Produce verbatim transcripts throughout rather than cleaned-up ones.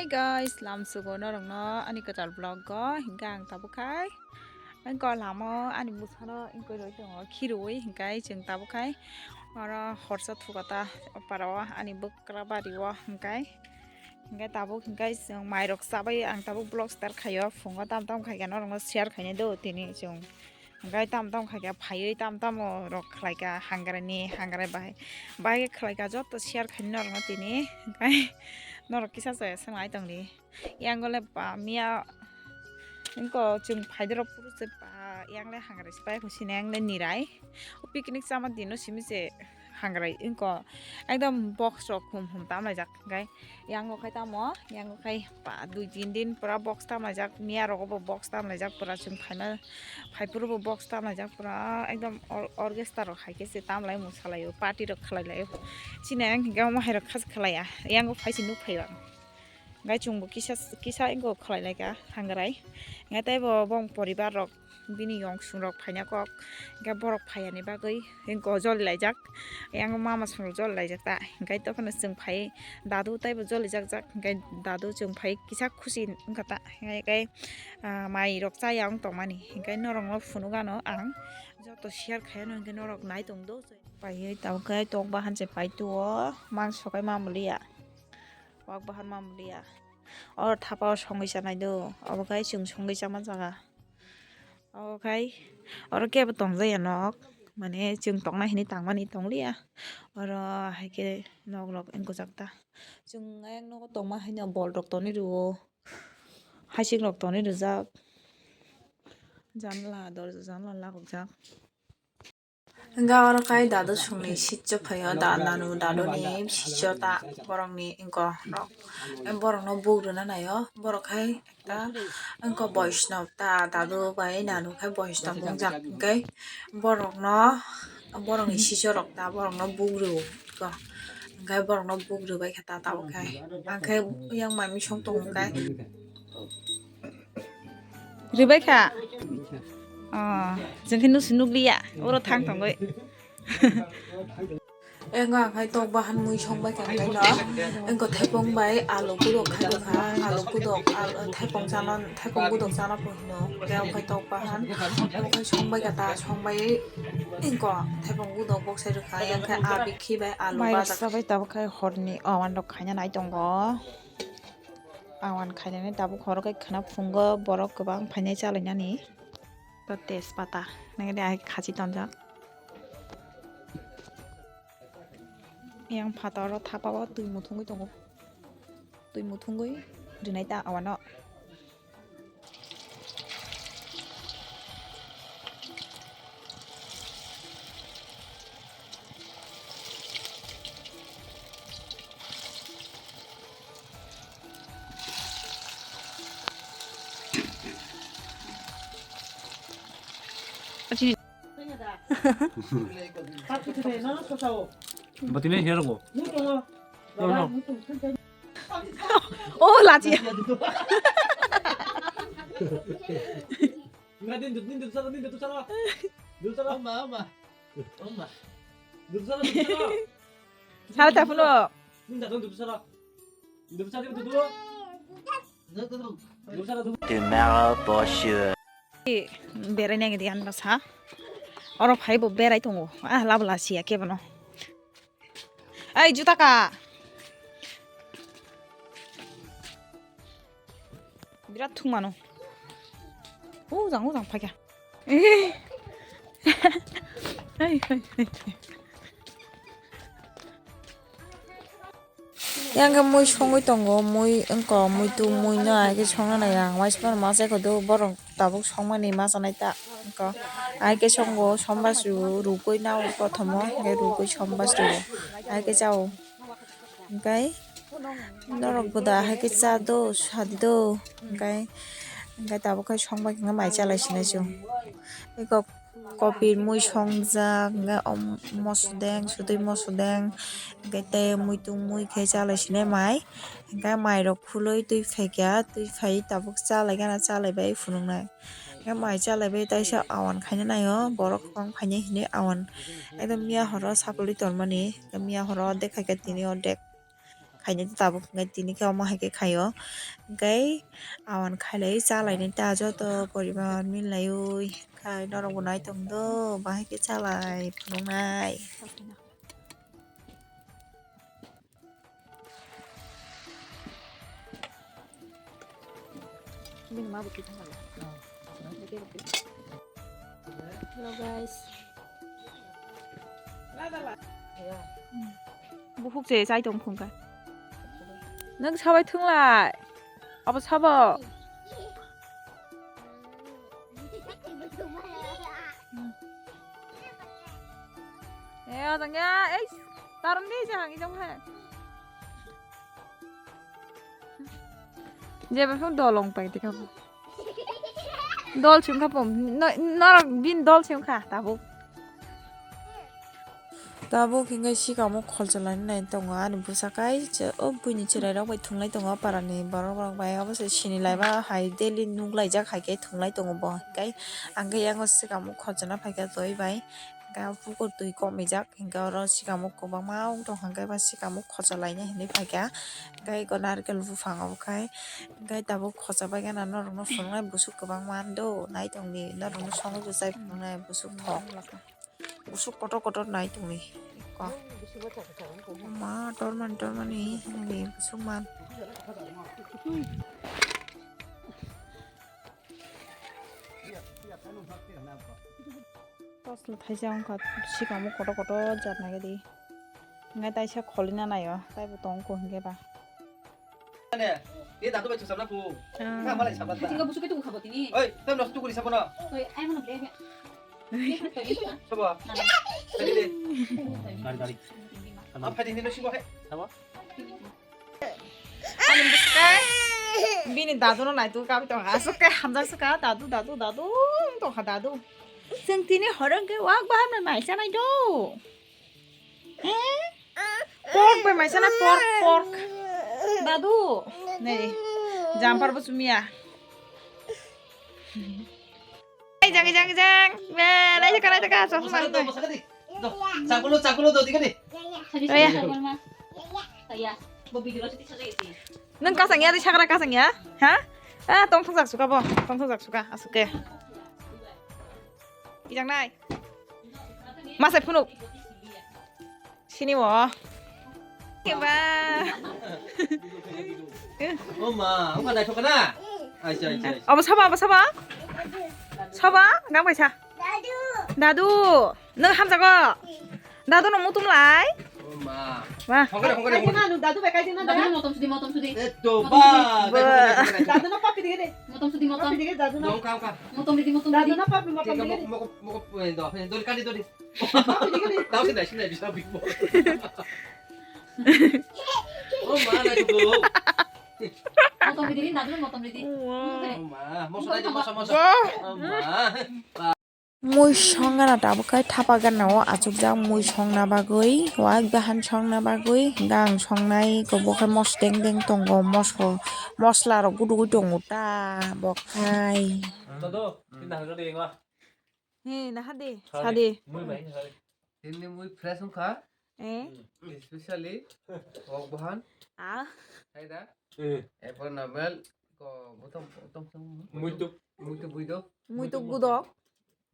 Hey guys, lamsugo norokno ani kwtal vlog o, hinkhe ang tabuk khai, ang ko lama o ani bwsano wngkoi roi tongo, khirui hinkhe chwng tabuk khai oro horsa thukata o para o ani bwkra bari o hinkhe, hinkhe tabuk hinkhe chwng mairok chabai ang tabuk vlog start khaio, phungo tam tam khaikhe norokno share khainai do tini chwng. Hinkhe tam tam khaikha phaiwi tam tamo rok khlaikha hangrai ni hangrai bahai, bahai khe khlaikha joto share khainai norokno tini. Hinkhe norok kisa se swnglai tongdi. Yang le ba miya wngko chwng phaidorok phuru se ba yang le hangrai se pai hwsini yang le nirai. O picnic chama dino simi se hangrai wngko ekdom box rok hum hum tamlaijak hinkhe. Yango khai tamo, yango khai pa dui tin din pura box tamlaijak, miya rogo bo box tamlaijak, pura chwng phaima, phaiphuru bo box tamlaijak, pura ekdom or-, orchestra rok hai khe se tamlai musalai o, party rok khlai lai o. Chini ayang hinkhe omo hai rok kha se khlai ya, yango phai se nuk phai o ang. Hinkhe chwng bo kisa, kisa wngkha khlai lai kha hangrai. Hinkhe tei bo bong poribar rok bini yong song rok phaina kok, hinkhe borok phai yani bagwi hinkhe joli laijak, yang mama song rok joli laijak ta, hinkhe tokhono chwng phai dadu taibo joli jak jak, hinkhe dadu chwng phai kisa khusi wngkha ta, hinkhe, ah, mai rok chaya wng tongmani, hinkhe norok no phunuk ano ang joto share khai ano, hinkhe norok nai tong do. Paiwi tabuk khe tok bahan se pai tuo, mangso khai mamliya, wak bahan mamliya, oro thapa o songwi chanai do, obo khai chwng songwi chama jaga. Obo khai oro kebo tongjaia nok, mane chwng tongna hinwi tangmani tongliya. Oro hai khe nok rok wng gujak ta. Chwng ayang nogo tongma haino bol rok tonwi rwo, hasik rok tonwi rwjak, janla dorja janla lagokjak. Hingke oro khe dadu songni sitso phaio, da nanu daduni sitso ta borokni wngko rok. Borokno buk rwna naio, borok hai ekta wngko boisnop ta dadu bai nanu khai boisnop wngjak, hingke borokno borokni sitso rok ta borokno buk rwo, hingke borokno buk rwbaikha ta tabuk khe. Ang khe yang mai misong tongo hingke. Ribai kha. Oh, jeng khe nusi nukliya. Oro thang tongoi. Engo ang hai tok bahan mui song bai kha no. Engo thaipong bai alu kudok khai kha. Alu kudok, al-, thaipong chana, thaipong kudok chana po hino. Engo ang hai tok bahan. Engo khai song bai kha ta, song bai engo thaipong kudok bok sai rwkha. Engo khai abi khi bai alu. Mai bajak. Sabai tabuk khai horni awan rok khaina nai tongo. Awan khainani tabuk horo khe khwna phungo borok kwbang phainai chalainani. To tejpata nangde ai khachi tonjak. Yang phataro thapao twi muthungwi tongo. Twi muthungwi rinai ta awano. Batini hiya rokbo. No, no. Oh, lachi. Nga din dut, din dut sala, din dut sala. Dut sala. Oma, oma. Oma. Dut sala, dut sala. Sala ta phuno. Din dut, dut sala. Dut sala, dut sala. Dut sala, dut. Tomorrow for sure. Berai nang di anba sa. Oro phai bo berai tongo. Ah, labla siya kebono. Ai, juta ka. Birat thung mano. O jang, o jang phaikha. Ai, ai, ai, ai. Yang khe mui songwi tongo, mui wngko, muitu mui no hai khe songna nai ang. Waisa phano ma chai kho do, borok tabuk songmani ma chanai ta wngko. Hai khe songo, sombasu rugwi nao prothomo, hingke rugwi sombasu hai khe chao. Hingkai norok bo da hai khe cha do, sadi do, hingkai, hingkai tabuk khe songbai hingke mai chalai sinai chwng. Eko kopi mui songjak, hingke om mosodeng, sotwi mosodeng, hingke tei muitu mui khe chalai sinai mai. Hingke mai rok khuloi twi phaikha, twi phai tabuk chalai gana chalai bai phunuknai. Hingke mai chalai bai taisa awan khaina naio, borok kwbang phainai hinui awan ekdom miya horo sakolwi tonmani, miya horo dekha khe tini ordek. khainai tabuk hwnkhe tini khe omo hai khe khaio. Hwnkhe awan khailai chalainai ta joto poribar milaiwi khai norokbo nai tongdo bahai khe chalai phunuknai. Hello guys. Bukhuk se chai tong phungkha. Nang sabai thunglai. Abo sabo. Eh, ajang ya, eh, taron di jang, ijang hai. Jeba phung dolong pai tika bo. Dol chum kha pom, no, norok bin dol chum kha, tabuk. Tabuk hingke sikamo kholchalani nai tongo ani bwsa kaisa o buini chwrairok bai thunglai tongo parani borok rok bai obo se sini laima hai daily nuklaijak hai khe thunglai tongo bo hingke ang khe yango sikamo kholchana phaikha twi bai hingke pukur twi komijak hingke oro sikamo kwbangma wng tong hingke ba sikamo khorcha laina hinwi phaikha hingke eko narikal buphang obo khai hingke tabuk khorcha bai gana norokno phunuknai busuk kwbangma do nai tongdi norokno songwi bo chai phunuknai busuk thok. Busuk kotor kotor nai tongwi. Ko. Ma tormani tormani hinwi busuk man. Tos thaisa wngkha sikamo kotor kotor jat nai di. Ngai taisa kholina naio taibo tong ko hingke ba. Ni datu bai chusam na pu. Ah. Nga malai sabla. Tinggal busuk itu khabati ni. Oi, tam nos tu kuri sabono. Oi, ai mana bebe. Sabo. Tadi deh. Gari gari. Apa di sini sih bohe? Sabo. Ani busukai. Bini dadu no nai tu kami tong asuk kai hamjak suka dadu dadu dadu tong kha dadu. Sing tini horong ke wak baham na mai sanai do. Eh? Pork bai mai sanai pork pork. Dadu. Nei. Jampar bo sumia. Ijang, ijang, ijang. Be, lai jaka, lai jaka, chosma. Chakulu, chakulu do, dikani. Aya. Nang kasang ya, di sakra kasang ya? Ha? Ah, tong thang jak suka bo, tong thang jak suka, asuke. Ijang nai. Masai phunuk. Sini mo. Keba. Oh ma, oh ma, naithok na. Aisa, aisa, aisa. Abo saba, abo saba. Saba, gang paisa. Dadu. Dadu, nang hamjago. Dadu no mutum lai. Oh ma. Wah. Hongkare, hongkare, hongkare. Kaidina, dadu bai kaidina, dadu. Motom sudi, motom sudi. Eh, to ba. Dadu no papi dikhe de. Motom sudi, motom. Papi dikhe, dadu no. Dong, kam, kam. Motom dikhe, motom. Dadu no papi, motom dikhe. Moko, moko, moko, eh, do, eh, dori, kadi, dori. Tao sinai, sinai, bisa big boy. Oh ma, naithok. Motom ridi, dadu motom ridi. Oh ma, moso naidi, moso, moso. Oh ma. Mui songna tabuk khai thapa gana o achukjak mui songna bagwi, wak bahan songna bagwi, gang songnai, bo khe mos deng deng tongo, moso, mosla rok gudugwi tongo ta, bo khai. Todo, tinda hangjo de ngo. He, naha de, sade. Mui bai, sade. Tini mui fresh wngkha. Eh? Especially wak bahan. Ah. Hai da? Eh. Epo normal ko botom, botom, botom. Muituk. Muituk buido. Muituk gudok.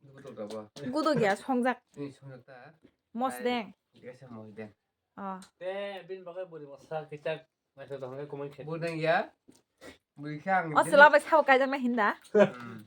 Gudok da ba. Gudok ya, songjak. Ni songjak ta. Mos deng. Gesa mos deng. Ah. Te, bin bagai buri mosa kichak. Naisa tong hwnkhai kumui khe. Bo nang ya. Bui khe ang. O sela bai sabo kaijak na hinda. Hmm.